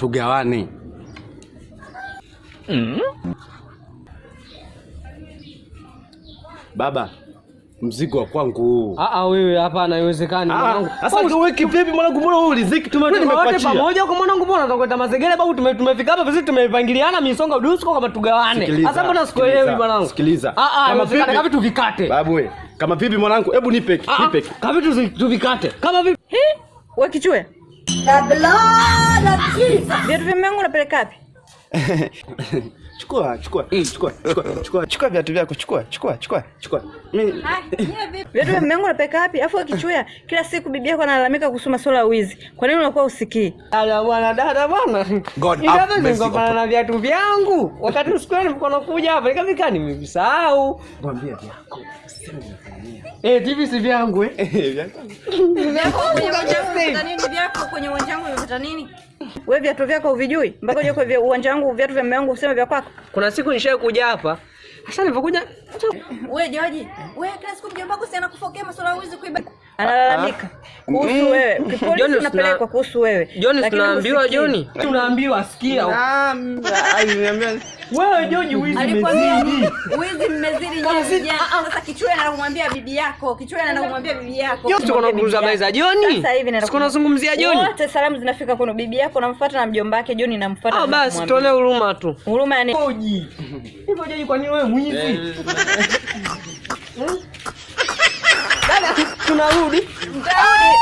Tugawane. Baba, mzigo wa kwangu huu. Ah ah, wewe hapana, haiwezekani mwanangu. Sasa wewe kivipi mwanangu, mbona wewe uliziki? Tumetoka wote Nimekuachia. Pamoja kwa mwanangu, mbona tunakwenda mazegere babu? Tumefika hapa vizuri, tumepangiliana misonga udusko kama tugawane. Sikiliza, Sasa mbona sikuelewi sikiliza, mwanangu? Sikiliza. Ah ah, Kama haiwezekani, vipi? kama tuvikate. Babu we, kama vipi mwanangu, hebu nipe, Ah, ah, nipe. kama tuvikate. Kama vipi? Hi, wewe kichwe. Viatu vya mume wangu unapeleka wapi? Chukua, chukua, chukua, chukua, chukua, Chukua viatu vyako, chukua, chukua, chukua. chukua. Mimi Viatu vya mume wangu unapeleka wapi? Afu wewe kichwea, kila siku bibi yako analalamika kuhusu masuala ya wizi. Kwa nini unakuwa usikii? Dada bwana, dada bwana. God have Nikaanza mercy ningopana na viatu vyangu. Wakati siku ile nilikuwa nakuja hapa, nikafika nimevisahau. mwambie vyako. Sema nimefanyia. Eh, TV si vyangu eh. Vyako. Vyako kwenye uwanja wangu umepata nini? Vyako kwenye uwanja wangu umepata nini? Wewe viatu vyako huvijui? Mpaka uje kwa uwanja wangu viatu vya mume wangu useme vya kwako? Kuna siku nishaye kuja hapa. Sasa nilipokuja Wewe Joji, wewe kila siku mjomba wako si anakufokea masuala ya wizi kuiba. Analalamika kuhusu wewe. Polisi Johnny, unapelekwa kuhusu wewe. John, Lakini tunaambiwa husikii. John, tunaambiwa sikia. Ah, aliniambia Wewe John, wizi Alikwambia umezidi. wizi mmezidi nyinyi vijana. Sasa kichwa anaenda kumwambia bibi yako, kichwa anaenda kumwambia bibi yako. Sio kuna habari za John? Sasa hivi naenda Sio unazungumzia John? Wote salamu zinafika kwenu, bibi yako namfuata na mjomba wake John namfuata. Ah, na basi kumwambia. tuone huruma tu. Huruma yani. Joji. Hivyo Joji, kwa nini wewe mwizi? Dada, tunarudi. Mtarudi.